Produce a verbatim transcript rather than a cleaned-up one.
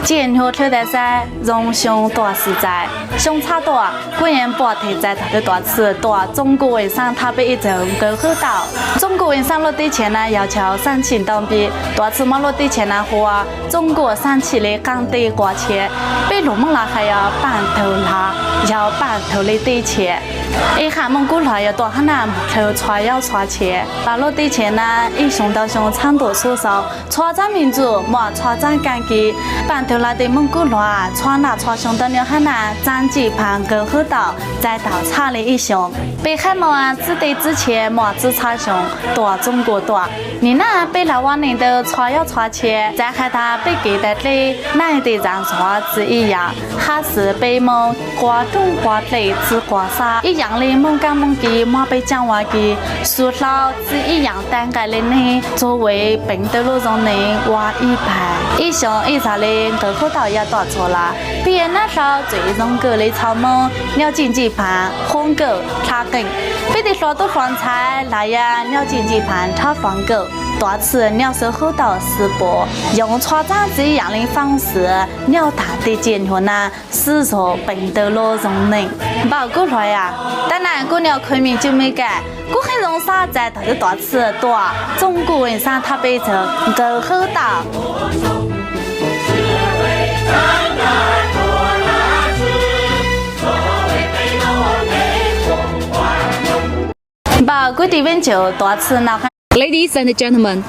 见牛头的山，荣兄大师在，兄差多，果然不提在他的多次多，中国文山他被一整个喝到。中国文山落地前呢，要求三千当兵，多次没落地前呢，和中国三千里港的过去，被罗蒙拉还要半头拉，要半头里地前。一看蒙古来要多很难，头穿要穿前，把落地前呢，一熊到熊长度susau， 穿着民族，莫穿着干净，半头拉的蒙古罗，穿那穿胸的牛汉呐，站起盘跟后倒，再到查理一雄。北汉末啊，只对之前末只查胸，多中国多。你那被老王领的穿要穿前，再看他被给的累，那也得让穿子一样，还是被蒙 瓜中瓜对子瓜沙，一样的蒙干蒙给，莫被讲话给，说老子一样单干的呢，作为本的路上呢，我一排，一想一查嘞，我后头也打错了，别那条最中个的草蜢，尿进几盘，红狗，他跟，非得说都放菜，来呀，尿进几盘，他放狗，多次尿是后头是不，用穿这样的方式，尿大的解决呢。 是说本的老人呢，包括来啊，当然姑娘看面就没改，我很容易在他的多次多，中国文山他被成狗吼到。包括的文就多次那 Ladies and gentlemen,